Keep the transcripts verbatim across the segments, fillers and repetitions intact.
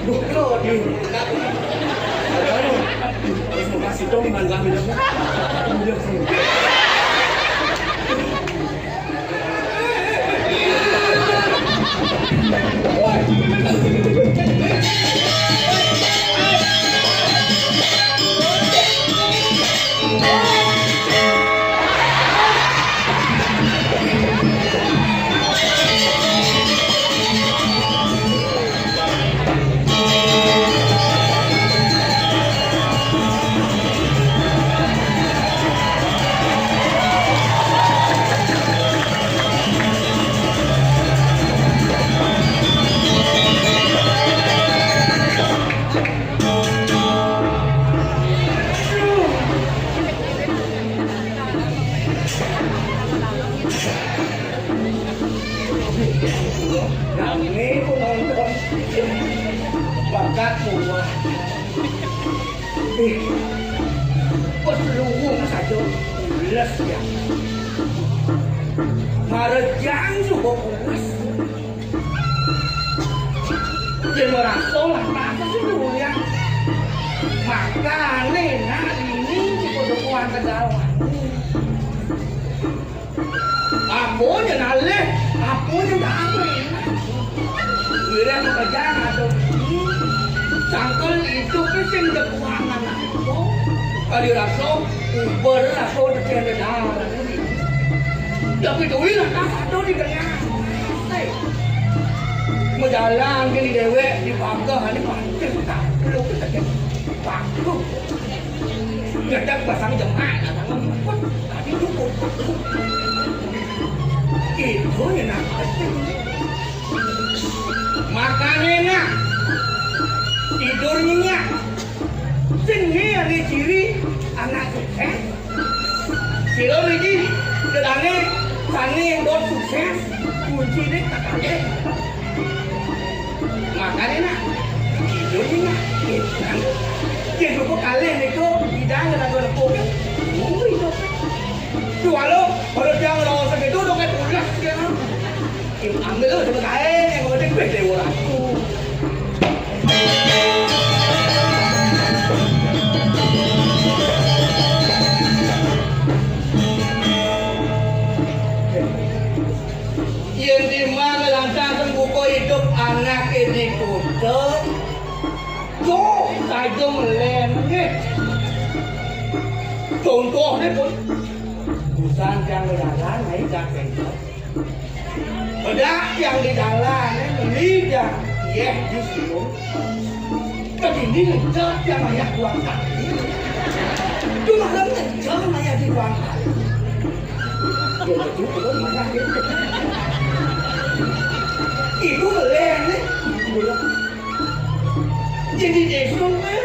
Duh, lo, di. Aduh, terima kasih dong, mantan. Rame penonton. Bakat muah. Eh, pas luwung saja. Pules ya. Marejang suba pules. Yén ngrasa lantas sing diuliang. Makané nak ini dipadha kuwang kedawan. Apa nyén alih, apa nyén tak apa enak. Wiréh makejang atur ini. Sangkal idupé sing dekuwang anak. Kali rasa uber rasa tekén darah. Tapi tuli lantas ada di tengah. Majalan kene déwék di pageh ane pancen tak perlu ketek. Paku. Gedek pasang jemak, tangan luput. Tadi luput. Itu enak. Makane nak tidur nyenyak. Sing ni ane ciri anak sukses. Sira mriki dedane sane dot sukses, kuncine kakane. Makane nak, ijo ni nak, yen suku kalih niku bidang lagu lepuh. Kuwi to. Duh, halo, kalau dia ngerasa gitu, udah kayak pulas sekarang. Ambil lu sebagai yang penting beda orang. Yen timbang lantas buka idup anake di kota, tuh saja melengit. Contohnya pun, busan yang berjalan naik gak. Bedak yang di dalan, lidah, yeh, di siung. Kedini ngejar yang ayah buang kaki. Cuma kan ngejar ayah di buang kaki. Ya, betul, betul, masa gitu. Itu boleh, nih. Jadi, desa, nih.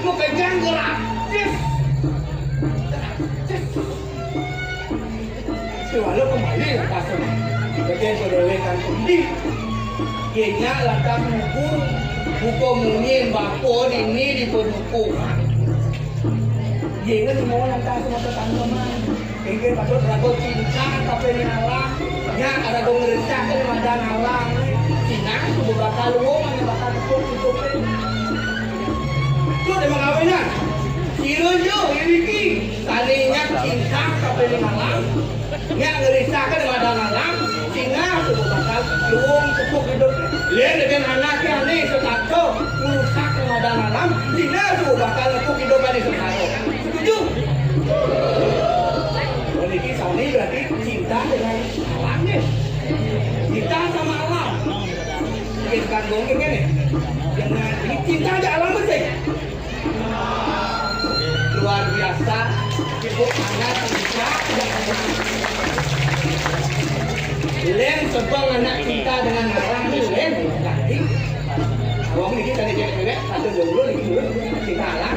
Mau pegang gratis. Gratis. Sewalo kembali lantas. Betul, betul, kan, kundi. Dia lantas ngukur, buka munyin bapa dini di pedukuhan. Dia ingat mau lantas sama tetangga, man. Inggih patut raga cinta tapi ning alam. Nya raga ngresahke madan alam. Sinah suba bakal luwung ane bakal tepuk tutupe. Tuh, dia mengawinan. Sira yo iki sane nyak cinta tapi ning alam. Nya ngresahke madan alam. Sinah suba bakal luwung tepuk tutupe. Len dengan anake ane setata ngrusak madan alam. Sinah suba bakal tepuk tutupe ane setata. Setuju? Memiliki sami berarti cinta dengan alam, ya. Cinta sama alam. Ya, bukan bohong, kan, ya? Jangan, ini cinta aja alam bersih. Luar biasa. Ibu anak cinta. Len sebang anak cinta dengan alam, Len. Jadi, wong iki tadi cewek-cewek, satu jomblo, iki dulu, cinta alam.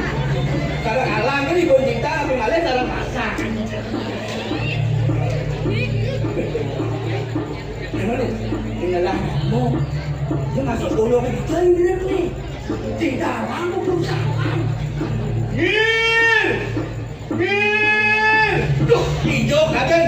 Kalau alam ini pun cinta, tapi malah dalam pasar. Gimana? Inilah kamu. Dia masuk dulu ke kita ini nih. Cinta alam, perusahaan. Nih. Duh, ijo kaget.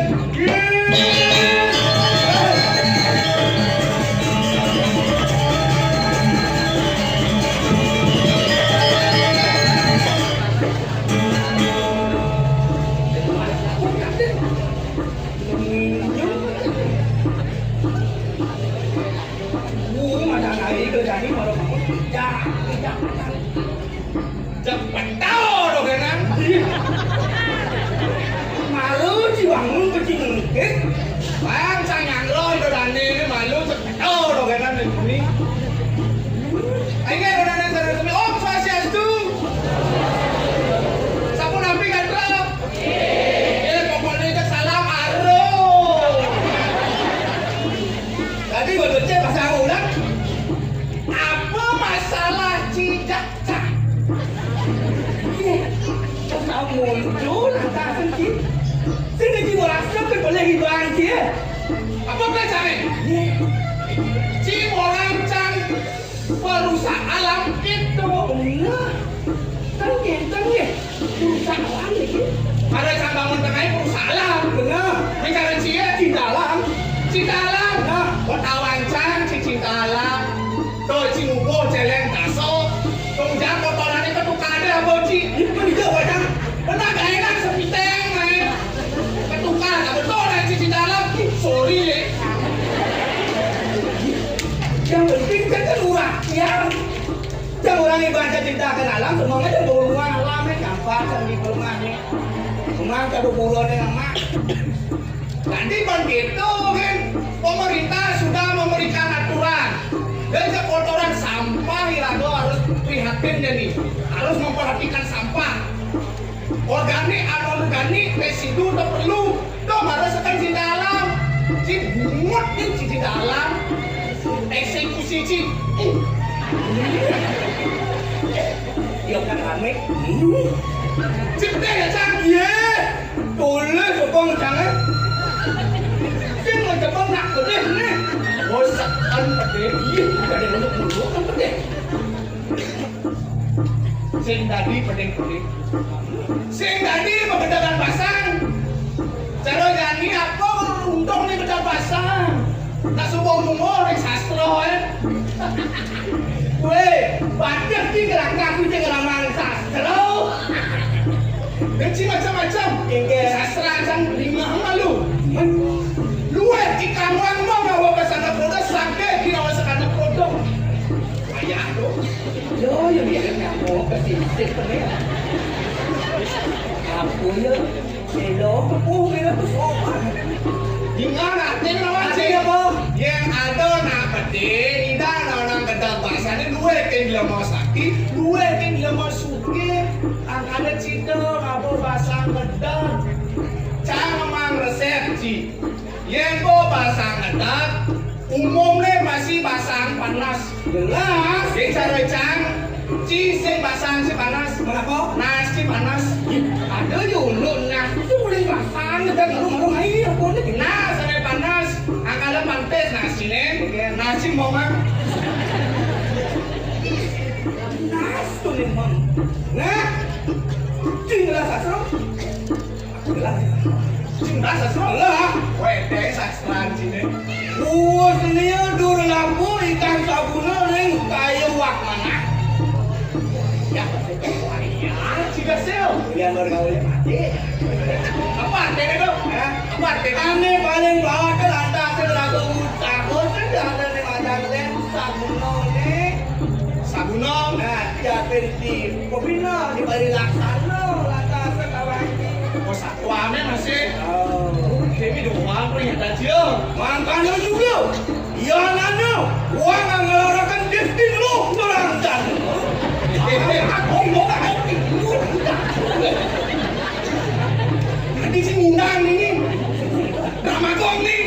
Guru mah jangan itu, jadi malu. Jangan, jangan. Cepet tau dong, kan? Malu si bangun kecil ngekit. Bang, saya nyangkron, udah dane ini malu, cepet tau dong, kan? Ini. Ayo, udah dane, udah dane. Om Swastiastu. Sampun nampi kan, Bro? Eh, pokoknya itu salam aro. Tadi betul cek pas aku ulang. Apa masalah cidak cak? Iya, pas aku muncul, lantasan ki. Sini ki merasa ke boleh hiburan ki, ya. Apa pelajaran? Iya. Ci orang cang perusak alam itu. Benar. Kan ganteng ya. Perusak alam iki. Ada cang bangun tengah perusak alam. Benar. Ini cara cie. Cinta alam. Cinta alam. Nah. Kota wancang, ci cinta alam. Tuh, ci ngukuh celeng taso. Kemudian kotorannya ketukar ada apa, ci? Itu dia wancang. Benar gak enak sepiteng, main. Ketukar, gak betul, main ci cinta alam. Sorry, ya. Yang penting kan kan murah. Ya. Cang orang ibaca cinta ke dalam, semuanya cang bawa rumah, lama gampang cang di rumah ni. Rumah cang bawa pulau ni lama. Nanti kan gitu kan, pemerintah sudah memberikan aturan. Dan kotoran sampah iraga harus prihatin jadi harus memperhatikan sampah. Organik, anorganik, residu tak perlu. Tuh, harus akan cinta alam. Cik bungut ni cik cinta alam. Eksekusi cik. Yo kan rame. Cik deh ya, Cang. Iya. Tulis kok Cang, eh. Sing mau coba nak tulis ni. Bosakan pedih. Iya, ada yang dulu kan pedih. Sing dadi peding-peding. Sing dadi pembedakan pasang. Cara jani apa untung ni bedal pasang? Tak subuh mungguh ring sastra, eh. Weh, bagus ki gelagah kuwi sing ngramang sastra. Dadi macam-macam. Inggih. Sastra kan lima malu. Luwih ki kamang mau ngawa pasana produk sampai ki ngawa sakana produk. Ayah tu. Yo, yo, dia nyamuk ke sisip ni. Apa ya? Hello, oh, hello, tu sopan. Di mana? Di mana? Ada apa? Yang ada nak peti, tidak nak orang kedal pasar ni, dua yang lama sakit, dua yang lama suki. Angkada cita, apa pasang kedal. Cang memang resep, Ci. Yen ko basang ngedet, umumne pasti basang panas. Jelas. Sing cara cang, ci sing basang sing panas. Kenapa? Nas sing panas. Ada yo ulun nah. Itu boleh basang ngedet lalu malu air. Apa ni? Nah, sampai panas. Angkala pantes nasi ne. Oke. Nasi mau mang. Nas tu memang. Nah, jelas asal. Jelas. Jelas, Sastra. Lah. Weh, dek sastra cine. Wus liya dur labu ikan sabuna ring kaya wak manah. Ya, ya, cine sil. Yang bergaul mati. Apa artinya itu? Hah? Apa artinya? Ane paling bawah ke lantas ke lagu utak. Bosan dah ada nih macam nih. Sabuna nih. Sabuna. Nah, siapin di pembina di Bali Laksana, lantas ke kawan. Oh, Wah, ame masih. Oh. Kene doang pringatan, Cil. Mangkane juga. Iya, nanya. Wah, ngelarakan Destin lo, ngerantan. Aku mau tak ngerti. Nanti si ngundang ini. Drama kong nih.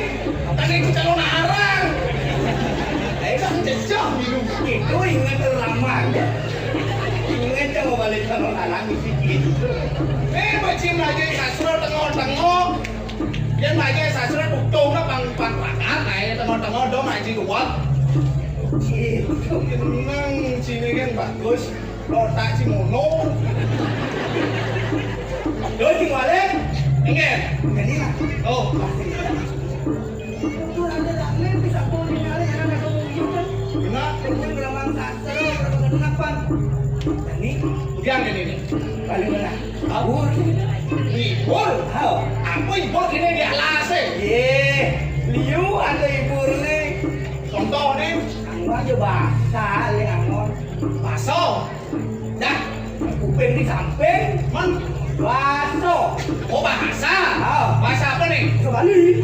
Tadi itu calon arang. Eh, kan jejak minum. Itu ingat ramah. Ingat kalau balik calon arang. Eh, bacim lagi sastra tengok-tengok. Yen lagi sastra utuh lah pang pang pakat, nah, tengok-tengok dong aji luwak. Gitu. Nang sini kan bagus. Otak si mono. Yo, si Walen. Inggih. Jadi lah. Oh. Itu ada tak nih, bisa tuh nyari, ada tak tuh gitu kan. Benar. Itu kan gelombang sastra, gelombang delapan. Jadi, udah gini nih. Paling benar. Kabur. Libur. Tahu. Apa libur ini di alas eh? Ye, liu ada libur nih. Contoh nih. Aja bahasa, le, angon. Baso. Dah. Kuping di samping. Man. Baso. Oh, bahasa. Ah. Bahasa apa nih? Bahasa Bali.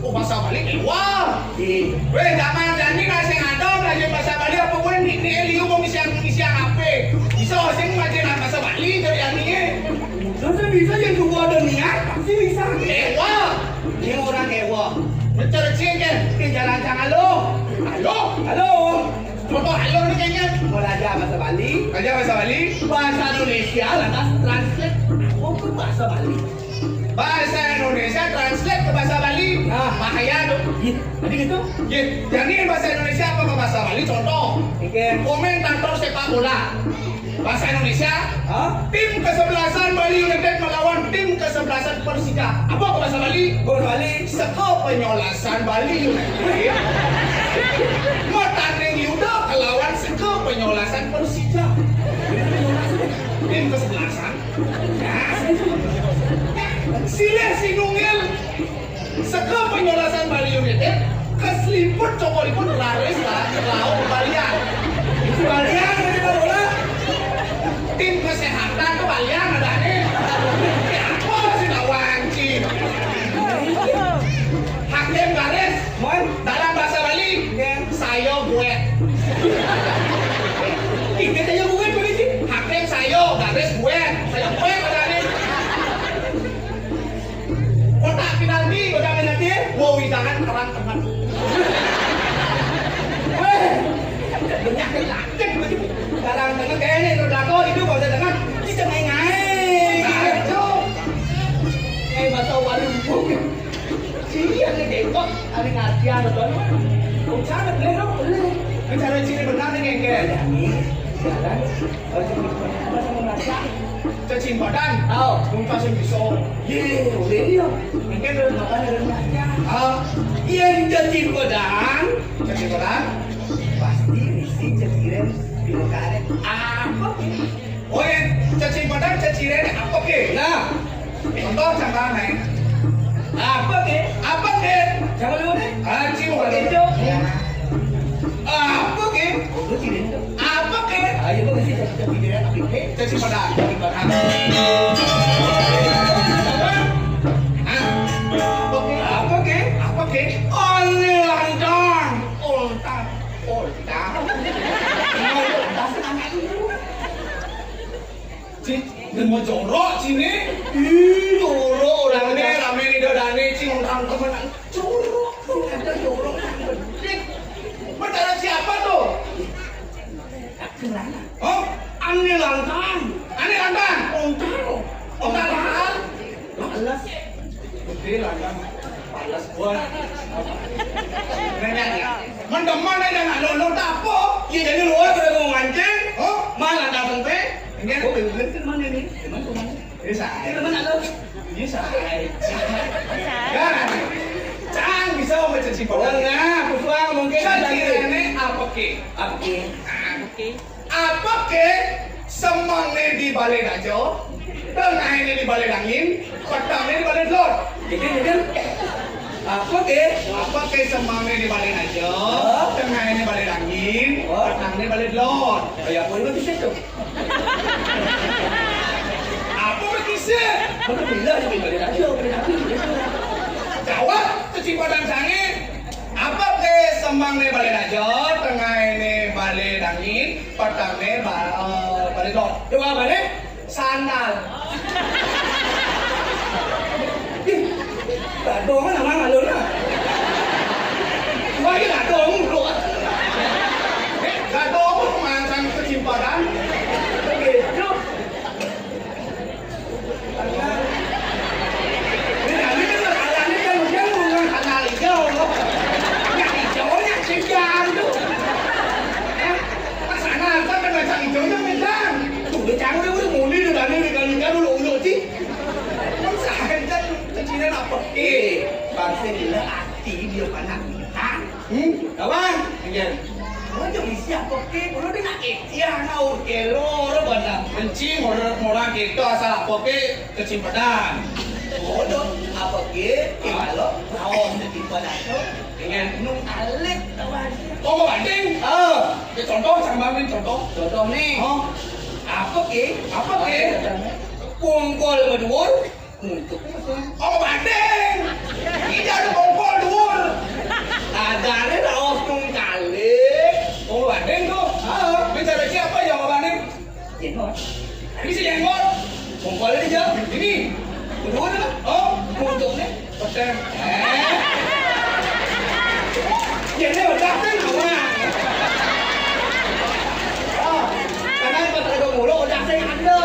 Oh, bahasa Bali, éwa. Iya. Wéh, zaman jani masih ada belajar bahasa Bali apa gue nih? Nih, liu mau ngisi, ngisi apa? Bisa sing ngajar bahasa Bali dari ani. Terus bisa yang juga ada niat, pasti bisa. Éwa. Ini orang éwa. Mencari cincin. Di jalan jangan lo. Halo. Halo. Contoh halo nih kayaknya. Belajar bahasa Bali. Belajar bahasa Bali. Bahasa Indonesia lantas translate. Apa pun bahasa Bali. Bahasa Indonesia translate ke bahasa Bali. Nah. Bahaya tuh. Iya, tadi gitu. Iya. Jadi bahasa Indonesia apa ke bahasa Bali? Contoh. Oke. Komentator sepak bola. Bahasa Indonesia, hah? Tim kesebelasan Bali United melawan tim kesebelasan Persija. Apa ke bahasa Bali? Bahasa Bali. Seka penyolasan Bali United. Mau tanding Yuda kelawan seka penyolasan Persija. Tim kesebelasan. Silih sinungil. Seka penyolasan Bali United, keseliput cokoripun laris lah, lauk balian. Balian, kita bola. Tim kesehatan tuh balian ada nih. Apa sih lawan, Ci? Hakim garis. Mon. Dalam bahasa Bali, oke. Saya buat. Kita saya buat, Bali, Ci. Hakim saya, garis buat. Saya buat ada nih. Kotak penalti. Kotak penalti. Wow, hidangan terang teman. Wéh, banyak yang laki begitu. Terang teman kayaknya terdapat itu kalau saya dengar kita main-main. Kacau. Eh, masa warung. Iya nih dengkok, ada ngajian betul. Ucap boleh dong, boleh. Bicara ciri benar nih, Kengke. Jalan. Cacing badan. Oh. Muka sing bisa. Iya, udah iya. Mungkin dari makan dari aja. Ah, iya, cacing badan. Cacing badan. Pasti isi ceciren di karet. Apa? Oh, ya, cacing badan ceciren apa ke? Nah, contoh contoh nih. Apa ke? Apa ke? Jangan lupa deh. Anjing, bukan itu. Apa ke? Apa ke? Ayo, gue mesti cari cari dia tapi ke. Cacing pada. Cacing pada. Hah? Apa ke? Apa ke? Apa ke? Aneh lancar. Oltak. Oltak. Mau oltak sama ini. Ci, dan mau jorok sini. Ih, jorok orangnya. Rame nih dodane, Ci, orang temen. Jorok tuh, ada jorok yang bedik. Perkara siapa tuh? Oh, Ane Lantan. Ane Lantan. Ontal. Ontal. Males. Gede Lantan. Males gua. Nanya ya. Mendemen aja nggak lo, lo tak apa? Ya jadi lu aja udah mau mancing. Oh, malah datang teh. Ini oh, bener sih mana ini? Emang kemana? Bisa. Ini mana lo? Bisa. Bisa. Kan? Cang bisa baca cipokan. Nah, aku suka mungkin. Cacirene apa ke? Apa ke? Apa ke? Semengne di balé daja, tengahéné di balé dangin, petangné di balé delod. Jadi, jadi, apa ke? Apa ke semengne di balé daja, tengahéné balé dangin, petangné balé delod. Kayak apa itu bisa tuh? Apa begitu sih? Bener bila aja balé daja, balé dangin gitu. Jawab, kecimpatan sange. Apa ke semengne balé daja, tengahéné balé dangin, petangné ba-, eh, balé delod. Coba balik. Sandal. Ih, gadong nama ngalun ah. Wah, ini gadong lu. Eh, gadong mancang kecimpatan. Begitu. Ini kami kan masalahnya kan dia ngomong kenal hijau. Yang hijaunya kejar tuh. Eh, pas sana kan kena cang hijaunya mencang. Tuh, dia cang udah, udah muli udah dani udah kali kan udah udah sih. Kan sehari kan kecilnya apa? Eh, bangsa gila hati dia panas. Hmm? Kawan? Iya. Kawan jeng isi apa ke? Kalau dia nak ikhtiar, nak urke lo, orang pada. Benci, orang, orang gitu asal apa ke kecimpadan. Bodoh, apa ke? Kalau tahu kecimpadan tu. Iya, Nung alit, kawan. Oh, mau banding? Ah. Ya, contoh, cang bangun contoh. Contoh nih. Oh. Apa ke? Apa ke? Apa contohnya? Pungkul maduur, untuk apa? Oh, banding. Ini ada pungkul duur. Adanya raos nung kali. Oh, banding tuh. Ah, bicara siapa yang mau banding? Jenggol. Ini si Jenggol. Pungkul ini jauh. Ini. Maduur lah. Oh, untungnya. Peteng. Eh. Jadi udah kan, kawan. Oh, karena pas ada mulu, udah saya ada.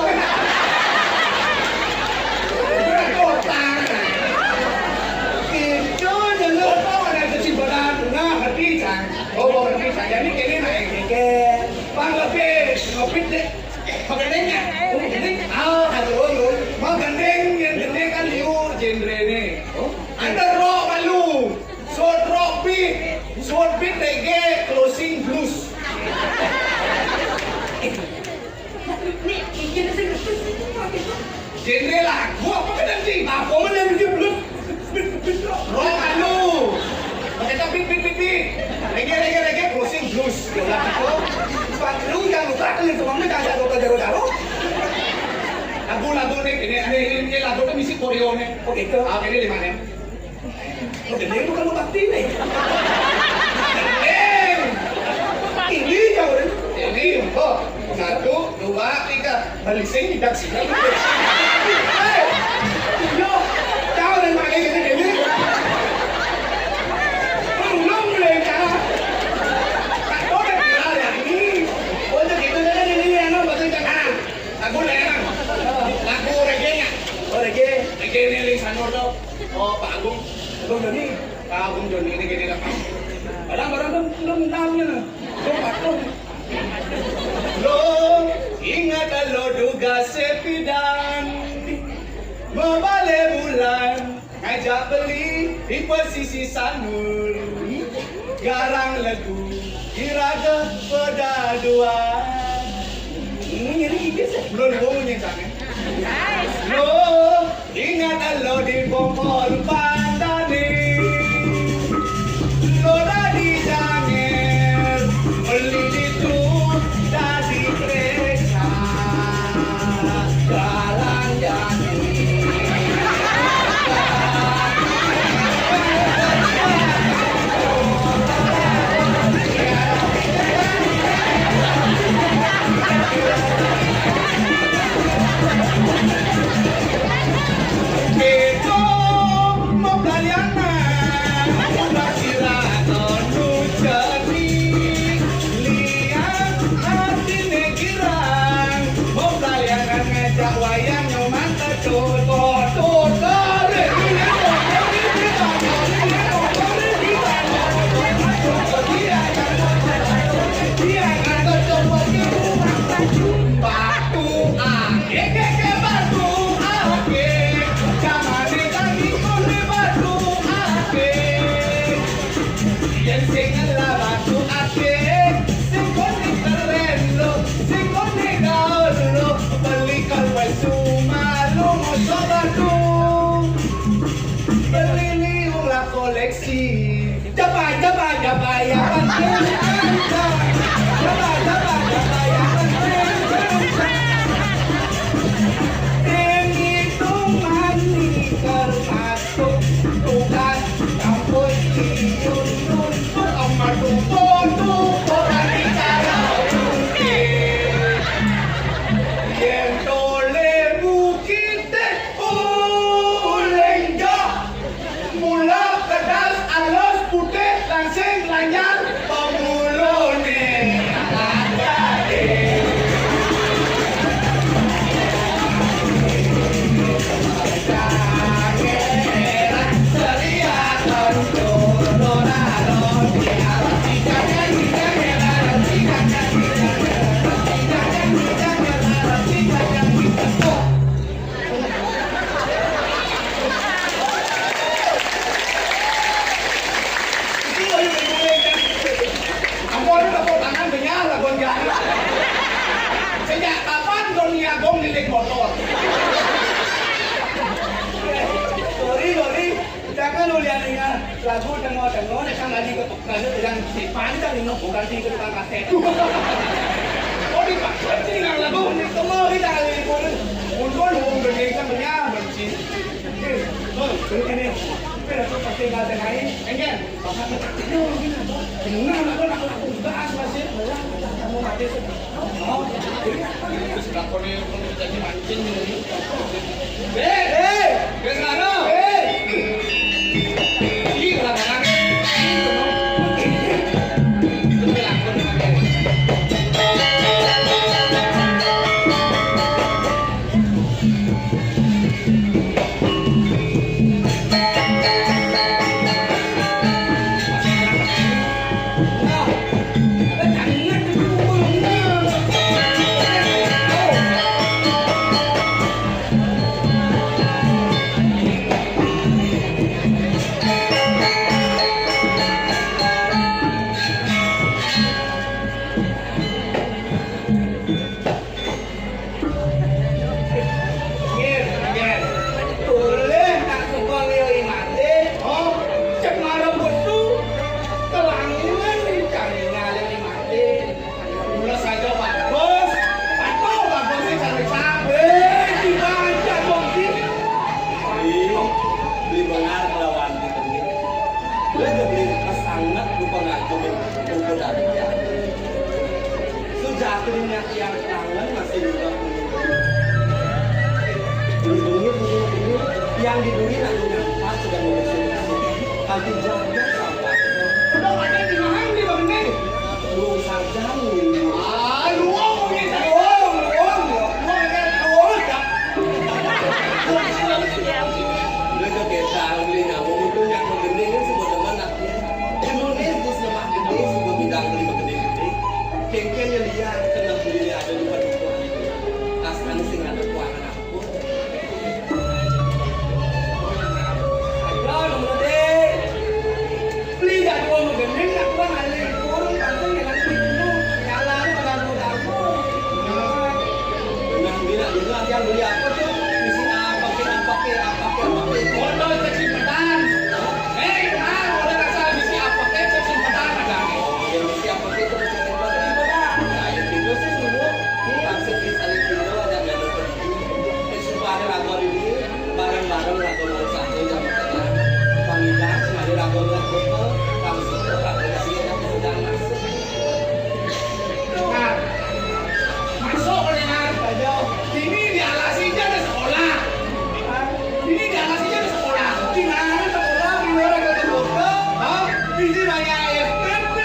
Udah kota. Itu jalur apa ada kesibukan? Nah, ngerti, Cang. Oh, ngerti, Cang. Jadi kini naik. Oke. Bang, lebih ngopi deh. Magending ya? Oh, gending. Ah, aduh, aduh. Mau gending, yang gending kan liu genre nih. Oh. Ada rock malu. Short rock beat. Short beat reggae, closing blues. Nih, ini sih. Genre lagu apa kan nanti? Apa mana yang dia belum? Rock anu. Pakai tapi pipi pi. Reggae, reggae, reggae, closing blues. Lagu. Pak lu yang lupa kan itu kamu jangan jatuh ke jaro-jaro. Lagu-lagu nih, ini, ini, ini, ini lagu kan misi koreo nih. Oh gitu. Ah, ini lima nih. Udah, ini bukan lubang ini. Ini jauh. Ini, oh, satu, dua, tiga. Balik sini, dak sini. Hei, yo, tahu dan pakai gini gini. Belum mulai cara. Tak tahu dan kenal ya ini. Untuk itu kan ini yang nomor satu kan. Lagu nih, lagu reggae nya. Oh, reggae. Reggae nih, Ling Sanur tuh. Oh, Pak Agung. Agung Joni. Pak Agung Joni ini gini dah. Padahal orang belum, belum tahunya. Belum patuh. Lo ingat lo duga sepidan mabale bulan ngajak beli di pesisi Sanur. Garang legu iraga pedaduan. Ini nyeri gigi sih. Belum ngomongnya sana. Lo ingat lo di Bongkol Pandani. Lo dari Janger, beli di tu dari Kresna. Jalan Jani. Beda mau Paliana, udah sira tonu jani. Lian atine girang, mau Paliana ngajak wayang nyoman kecoto. Tore. Batu ake, ke, ke, batu ake. Jamane kami kone batu ake. Yen sing ngelah batu ake, sing kone keren lo, sing kone gaul lo, beli kalwe sumalu mosok batu. Beli liu lah koleksi. Japa, japa, japa, ya, pasti. Japa, japa, japa, ya, pasti. Yang itu mani kertas. Tugas kampus iyun nuntut ama tuntut orang bicara. Yen tole bukite uleng jah. Mula kedas alus putih langsing lanjar pemulune. Ampun, tepuk tangan, benyah, laguan jari. Sejak kapan Doni Agung nilik motor? Sorry, sorry. Cakep. Anu, lihat ini, lagu tengok-tengok, nek sang lagi ke tukang, yang si Panji tadi, no, bukan si tukang kaset. Oh, di pasar sini nggak lagu. Ini semua kita lagi pun. Untung, untung, benci, benci. Oke, tuh, ini. Oke, tuh, pasti nggak ada lain. Enggak. Bapak, benar, benar, benar, benar, benar, benar, benar, benar, Hei, hei, wis ngono. Hei. Iki ora barang. Nggih, nggih. Boleh tak suka liya imate, oh, cek marang wetu, kelangan cari ngalih imate. Mula saja bagus, bagus, bagus sing cari sampe, dibaca dong, Ki. Beli, beli bengar kelawan di beli. Beli, beli, pesanget, lupa ngaku, lupa dari dia. Sujati niat yang Kangen masih muda kuning. Dulu-dulu, dulu-dulu, yang di dunia aku nampak sudah mau bersih-bersih. Tapi jaga sampah. Udah pada di mana di Bang Ning? Luang saja, luang. Ah, luang mungkin. Luang, luang, luang. Luang kan, luang, ya. Udah ke desa, beli nyamuk itu yang menggending kan sebut teman, nah. Indonesia di Slemak Gede, sebut bidang beli menggending-gending. Kengkengnya liar, kena beli ada di padukuhan. Astana sing ada kuangan aku. Ayo, nomor deh. Beli dah dua menggending, nak kuang alih kurung, pasang yang nanti dulu. Nyala ada pada aku. Nah, bila dulu yang beli apa tuh? Isi apa ke, apa ke, apa ke, apa ke? Botol kesimpetan. Hei, kenal, udah rasa bisi apa ke kesimpetan ada. Oh, yang bisi apa ke itu kesimpetan. Nah, yang itu sih dulu. Maksud di saling dulu ada nggak ada pergi. Supaya lagu ini bareng-bareng lagu nomor satu jam tengah. Pamitan, mari lagu lagu langsung lagu dari yang sedang masuk. Nah, masuk oleh Nar. Ini di alas aja ada sekolah. Ini di alas aja ada sekolah. Di mana sekolah? Di luar ada sekolah. Hah? Ini banyak S P P.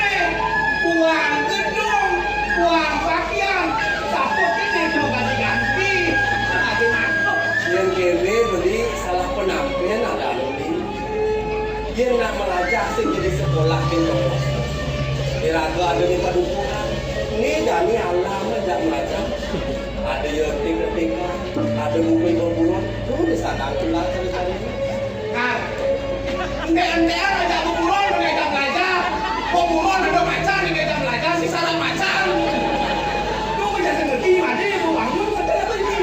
Uang gedung, uang pakaian. Saput kan itu kasih ganti. Ada masuk. Yang kene beli salah penampilan ada beli. Yén nak melajah sing jadi sekolah ké toko. Iraga ada di padukuhan. Né jani alam jak melajah. Ada ya ketika-ketika, ada buku ibu buron, tuh di sana tuh lah cari-cari. Nah, ente-ente aja buburon udah jak melajah. Buburon ada macan, ada jak melajah, si salah macan. Lu kerja sendiri, mati, lu bangun, kerja apa ini?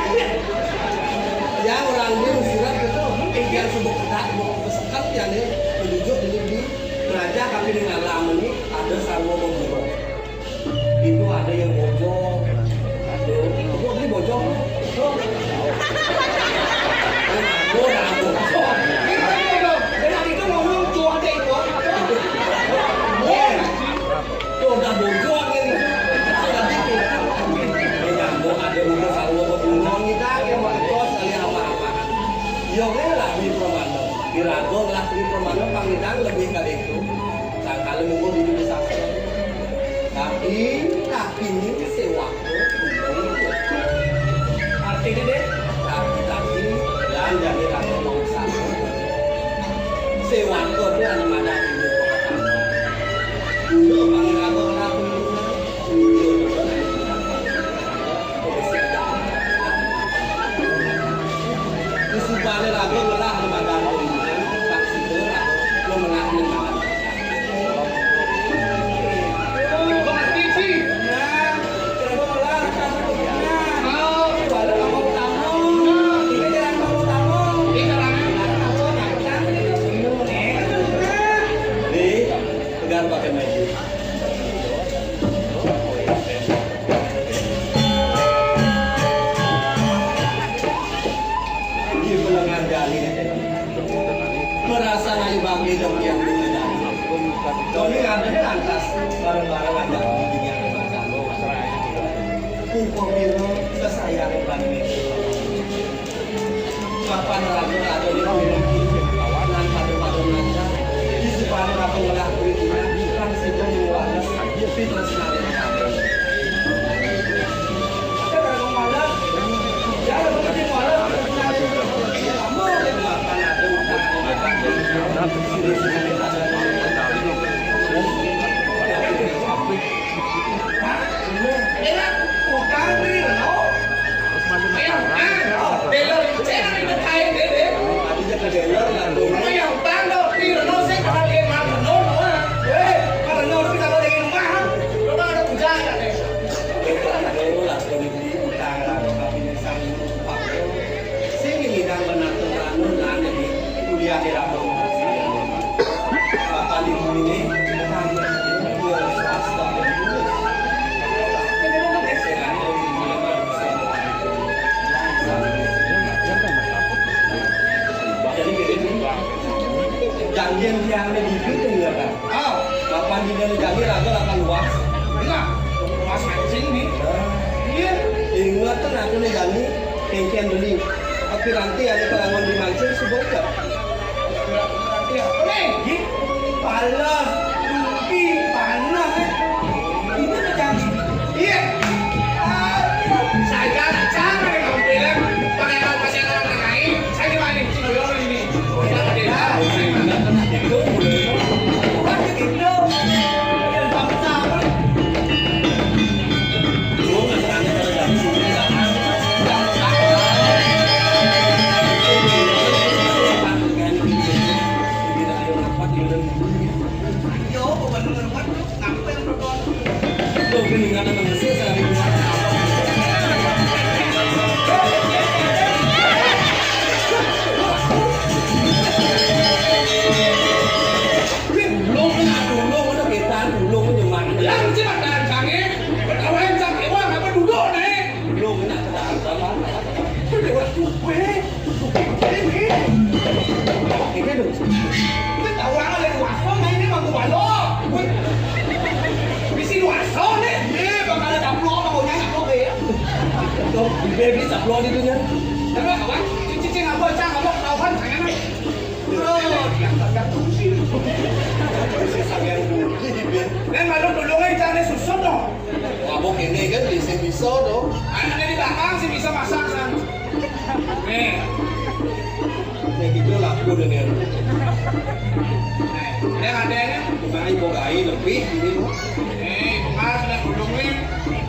Ya, orang dia mesti rapi tuh. Biar subuh ketat, mau kesekat ya nih. Duduk dulu di raja, tapi dengan lama nih ada sarwa mau buron. Itu ada yang bojong. Tuh, gua beli bojong. Tuh. Gua udah bojong. Dan itu ngomong tuh ada itu. Tuh, udah bojong ini. Sudah dikit. Ini nyambung ada buku sarwa bojong kita yang mau kos kali apa-apa. Yo, lah di permana. Dirago lah di permana panggilan lebih kali itu. Sangkal nunggu di dulu sastra. Tapi, tapi ini sewa. Artinya deh, tapi, tapi, dan jadi rakyat mau sastra. Sewa itu ada mana di dulu. Dulu bang rago lah dulu. Dulu. Kusupane raga ngelah lumadan kuwi. Tak sida raga lumenah lumadan. Pemiro kesayangan Bani Mapan raga-raga di bumi lan pada-pada ngajar. Di sebana raga ngelah kuwi guna, kang sida nyuwales pitresnane raga. Kita raga malas. Ya, raga mesti malas. Kamu oleh makan ada utang, makan. Hah? Enak utang, Ri, no? Bayar utang, no? Dealer, cek, Ri, dekai, deh, deh. Bayar utang, no? Ri, no, saya bakal lihat makan, no, no, ah. Eh, kalau no, no, bisa lo dari rumah, ah. Lo kan ada puja, ya, deh. Lo lah, kalau dibeli utang, lah, tapi ini sang lupa. Sing ngidang benar tuh anu, nah, jadi kuliah di Lampung. Bapak di bumi ini, jadi gini, janjian tiang di bibit ya, kan? Ah, lapan dina ni jani raga lapan luas. Nah, luas mancing ni. Iya. Ingat tu nak ni jani, kengkeng beli. Tapi nanti ada kalangan di mancing sebut tak? Nanti apa ni? Palas, tumpi, panas, eh. Ini tu jani. Iya. Aduh, saya nak cari kamu bilang, pakai kau pasal orang lain, saya main cendol ini. Tulung nak tulung, nak kita tulung je mak. Yang cepat dah sange. Ketahuan sange wang apa duduk ni? Tulung nak kita apa? Lewat tu weh. Ini tu. Kita tahu orang ada dua song ni, ni mampu balok. Bisi dua song ni. Ye, bakal ada dapur, mampu nyanyi dapur ya. Tu, baby sablon itu nya. Kenapa kawan? Cici-cici ngapa, cang ngapa, kawan, jangan. Nen malu tulung ae, cari susun dong. Mabuk ini kan bisa-bisa dong. Anaknya di belakang sih bisa masak, San. Nih. Nek gitu laku deh, Nen. Nih, yang ada ini. Cuma ibu gai lebih ini, Bu. Nih, Mas, nek tulung nih.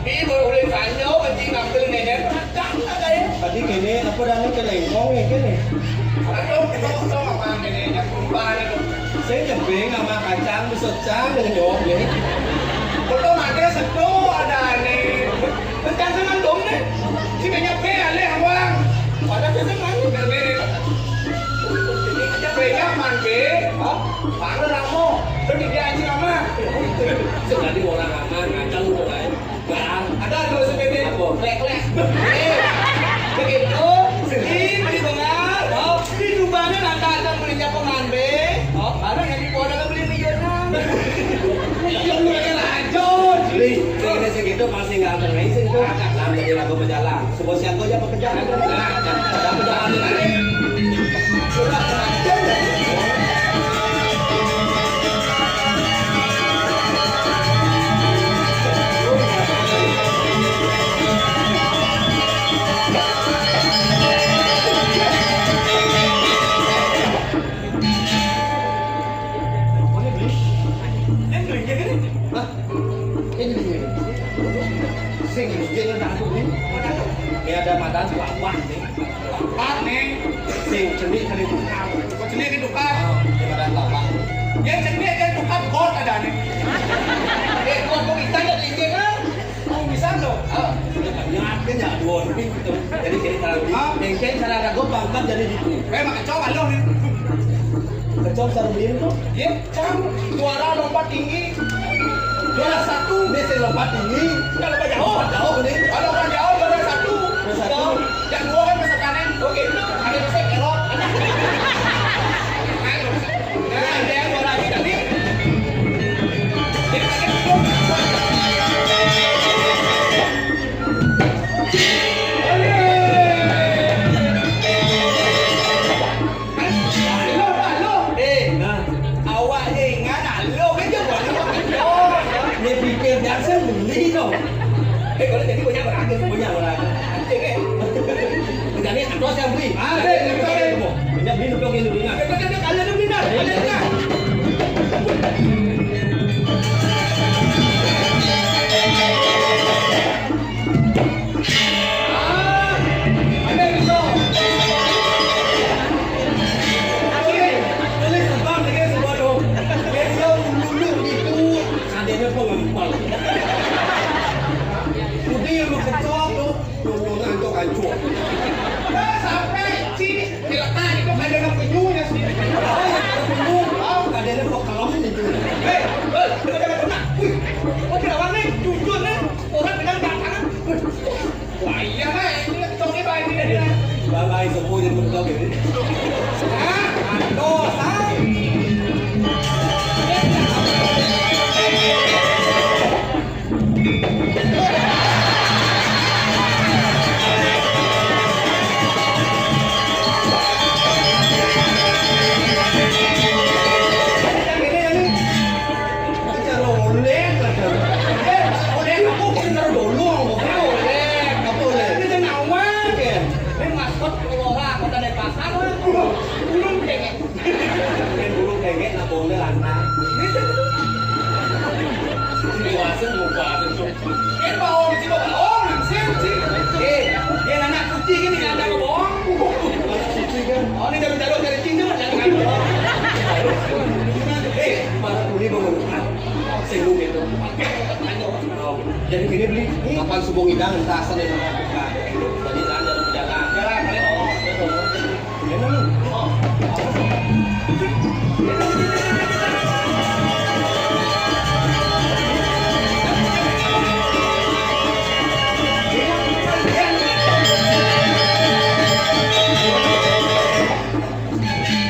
Ih, boleh, boleh tanya, kecil ngambil nenek. Tadi kene apa dah ni, kelengkong ni kene? Aduh, itu, itu apa kene? Yang kumpah itu. Saya nyebeng sama kacang, besocang dengan nyok ni. Betul ada setu, ada ni. Kacang sama dong ni. Si banyak be, alih awang. Pada tu sama ni, berbeda. Banyak man be. Hah? Mana lama? Pergi dia aja lama. Sekali orang lama, kacang tu lain. Ada dua sepeda. Apa? Klek-klek. Eh, begitu. Sedih, beli bengar. Oh, di Tubangan ada, ada beli nyapu ngambe. Oh, ada yang di Kuala beli miliaran. Ya, lu aja lanjut. Beli, segini segitu masih nggak ada, sing tu. Nanti lagu berjalan. Sebuah siang tu aja pekerjaan. Nah, ada berjalan lagi. Sudah, lanjut. Hah? Ini dia. Sing, dia yang takut ni. Dia ada madan kelapa ni. Empat ni. Sing, cenik, cenik tukar. Oh, cenik ni tukar. Oh, dia pada lawak. Dia cenik, dia tukar, bot ada ni. Eh, bot kau bisa tak tinggi kan? Kau bisa tu. Ah, dia tak niat kan, ya, dua ni tu. Jadi, kita tahu ni. Ah. Mungkin cara ragu pangkat jadi gitu. Eh, mak kacau kalau ni. Kacau cara beli tu. Dia Cang, juara lompat tinggi. Juara satu. Ini sing lompat tinggi. Kalau lompat jauh. Lompat jauh ni. Kalau lompat jauh, juara satu. Juara satu. Yang dua kan masa kanan. Okey. Ada masa elok. Nah, ada yang juara lagi tadi. Dia pakai Beli dong. Eh, kalau jadi banyak beragam, banyak beragam. Anjing, eh. Jadi, atau saya beli. Ah, deh, betul, deh. Banyak beli, numpang ini, beli, nah. Eh, betul, deh, kalian beli, nah. Kalian beli, nah. Ah, ada yang bisa. Tulis, tulis, Bang, ini semua dong. Dia, dia dulu itu. Adanya pengempal. Udah yang mau kecoa tuh, nyonya antok ancuan. Sampai sini, diletak itu kagak ada penyunya sih. Oh, yang ada penyuh. Oh, adanya bekelem itu. Hei, hei, kita jangan kena. Wih, oh, tidak warna, jujur nih. Orang dengan tangan. Wih. Wah, iya, Kak, ini cocoknya baik ini, dia. Bye-bye, semua jadi mentok ini. Hah? Aduh, say. Ini cara oleng, cara. Eh, oleng aku kok naro dolong, kok oleng, apa oleng? Ini kan awak, ya. Ini maskot Kelora Kota Denpasar, lah. Burung dengek. Ini burung dengek, nah, bongnya lantai. Ini tuh. Ini dewasa, mau bahas itu. Ini bawang, sih, bawang, sih, sih. Eh, dia anak suci, ini anak bawang. Anak suci, kan? Oh, ini dari, dari, dari Cina, dari, dari. Eh, para tuli bangun. Sing lu gitu. Jadi gini, beli, kapan subuh ngidang, entah asal yang mau buka. Jadi, jangan jalan-jalan. Jalan, jalan. Gimana lu?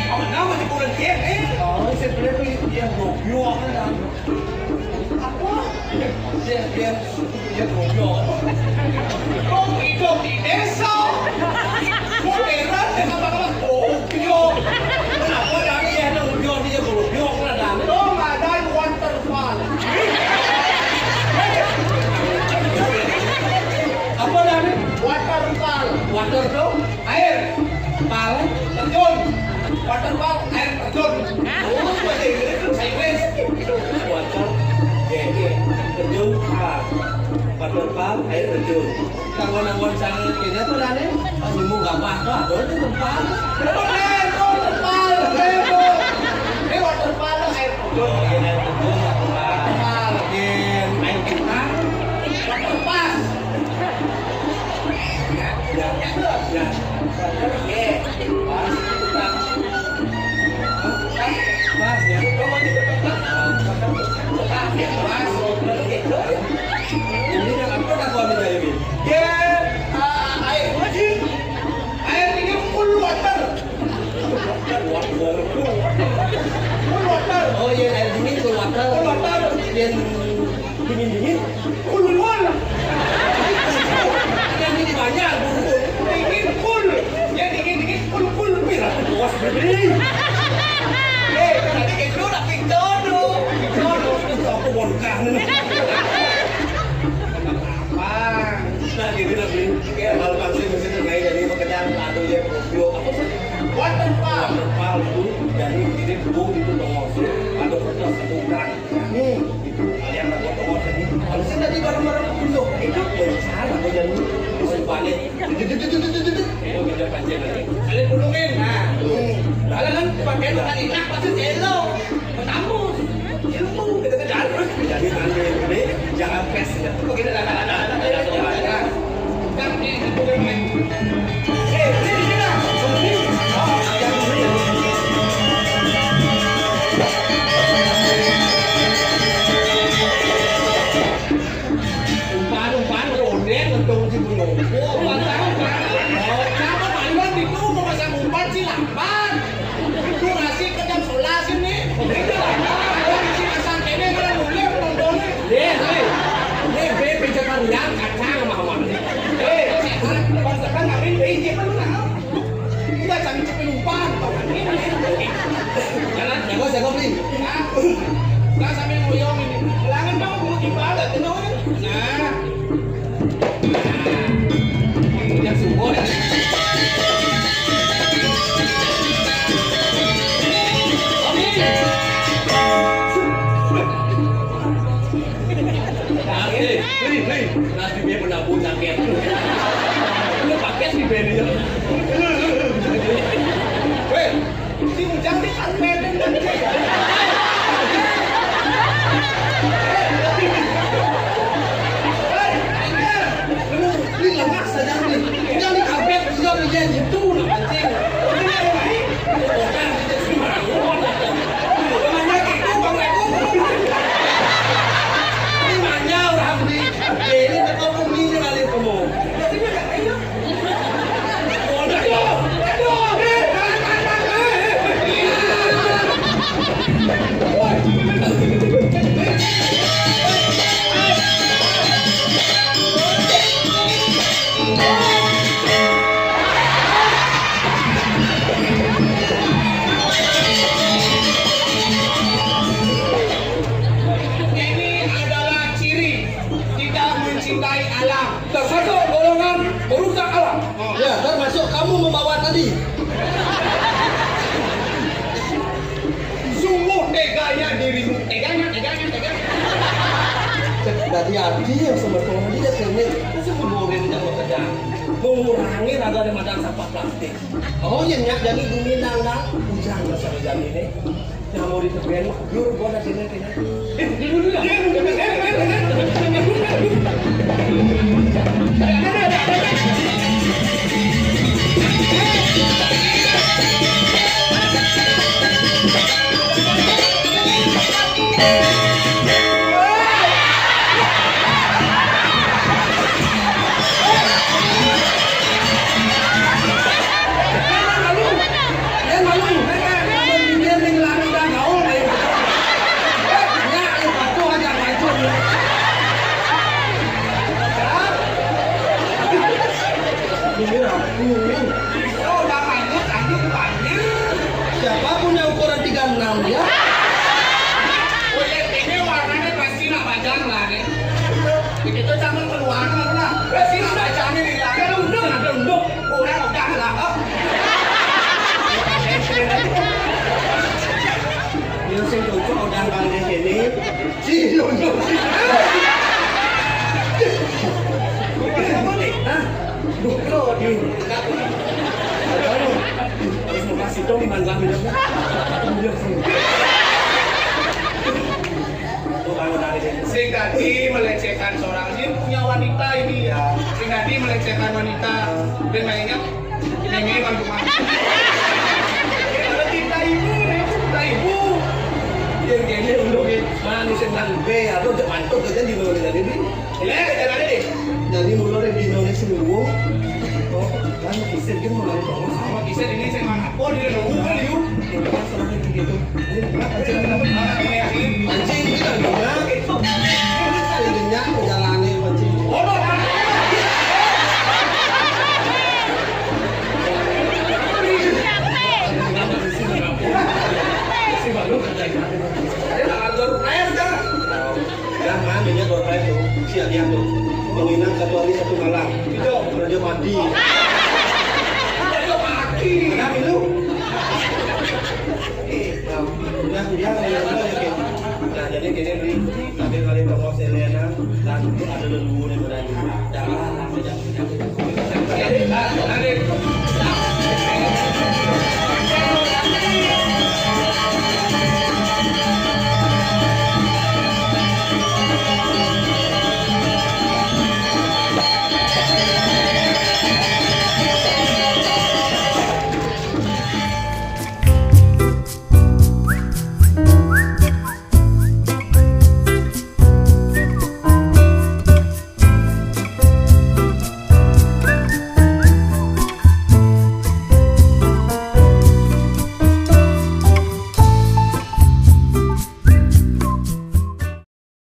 Apa nama di bulan dia, eh? Oh, saya bilang tuh dia goblok, kan? Apa? Dia, dia, dia goblok. Kok hidup di desa? Modern, dia apa-apa goblok. Kenapa dari ya, ada goblok, dia goblok, lah, Dan? Lo nggak ada waterfall. Apa, Dan? Waterfall. Water tuh? Air. Pal. Terjun. Waterfall, air terjun. Oh, bahasa Inggris tuh, bahasa Inggris. Water, ya, ya. Terjun, pal. Waterfall, air terjun. Kalau namun sang ini apa, Dani? Oh, nemu gampang tuh, ada di tempat. Waterfall, waterfall, waterfall. Ini waterfall, air terjun. Oh, iya, air terjun, waterfall. Waterfall. Iya. Air terjun. Waterfall. Ya, ya, ya. Oke, pas, pas, ya. Pas, pas. Ini kan apa, tak kau ambil dari ini? Ya, ah, air. Air ini cool water. Cool water. Oh, iya, air dingin cool water. Cool water. Yang dingin-dingin. Cool, cool. Yang ini banyak, cool, cool. Dingin, cool. Ya, dingin, dingin, cool, cool. Pira puas beli. Eh, tadi itu udah pintu tuh. Pintu tuh. Aku bongkar. Apa? Nah, gitu lah, beli. Ya, kalau pasti mesti terbaik dari pekerjaan, aduh, ya, goblok. Apa sih? Waterfall. Waterfall itu dari ini dulu itu dong, maksud. Ada kertas bukan. Nih, itu kalian tak buat tongos ini. Kalau saya tadi bareng-bareng dulu, itu dari sana, kau jadi musim balik. Itu, itu, itu, itu, itu, itu. Itu kerja panjang lagi. Kalian pulungin, nah. Hmm. Kalian kan pakai makan enak, pasti celo. Bertambus. Ilmu, kita kan harus. Jadi, nanti ini jangan pes, ya. Kok kita anak-anak, anak-anak, anak-anak. Kan di, di, di, eh, ini, ini, nah. Ini. Oh, yang ini. Umpan, umpan, ronde, ngedong si Bungo. Oh, umpan, umpan. Oh, siapa Pak Iwan itu mau pasang umpan sih, lambat. Durasi ke jam sebelas ini. Itu lambat. Kalau di sini santai deh, kalau mulai nontonnya. Nih, nih. Nih, B P Jakarta, kacang sama Awan. Eh, Bang Tekan, ngapain B J lu, nah? Iya, sambil cepet umpan. Jangan, jago, jago, beli. Hah? Nggak sambil ngoyong ini. Langan dong, mau gimana? Kenapa? Hei, hei, nanti dia pernah punya ket. Lu pakai si Benny ya. Weh, si Ujang ni kan Medan dan dia. Hei, lu ni lemas saja ni. Yang dikabet juga dia itu nak pancing. Ini orang itu, Bang Reko. Ini manya orang beli. Ini betul pun ini kali kamu. Ini adalah ciri tidak mencintai alam. Termasuk golongan merusak alam. Ya, termasuk kamu membawa tadi. Sungguh teganya dirimu. Teganya, teganya, teganya. Dari hati yang sebetulnya dia kene, itu sih mengurangi, mengurangi raga dari makan sampah plastik. Oh, yang nyak jadi guminang dah. Ujang masa jadi ini. Yang mau ditebeng, jur gua dah sini kene. Eh, dia dulu dah. Ini rapi. Siapa punya ukuran tiga enam ya? Kulit ini warnanya pasti nak bajang lah nih. Begitu zaman keluar lah. Pasti nak bajangnya di tangan. Unduk, ada unduk. Kurang udah lah. Dia sing cocok udah bang di sini. Si unduk. Hah? Duh, kro, di. Harus mau kasih dong, iman gua, iman gua. Sing tadi melecehkan seorang, ini punya wanita ini. Ya. Sing tadi melecehkan wanita. Dan mainnya, ini memang cuma. Kalau cinta ibu, nih, cinta ibu. Yang kayaknya untuk manis senang be, atau jangan tuh, jangan di luar dari ini. Iya, jalan deh. Jadi mulai di Indonesia dulu. Oh, kan kisah kan mulai bangun. Sama kisah ini saya mana? Oh, dia nunggu kali yuk. Kita serang itu gitu. Ini kenapa sih? Anjing kita dengar. Saya dengar perjalanan anjing. Oh, si Balu kerja. Ayo, ayo, ayo. Jangan, dia dua kali tuh. Siap, lihat tuh. Menginap satu hari satu malam. Itu, Raja Pati. Raja Pati. Nah, itu. Nah, dia, dia, dia, dia, dia. Nah, jadi gini, Bri. Tadi kali Bang Selena, dan itu ada leluhur yang berani. Jangan, jangan, jangan.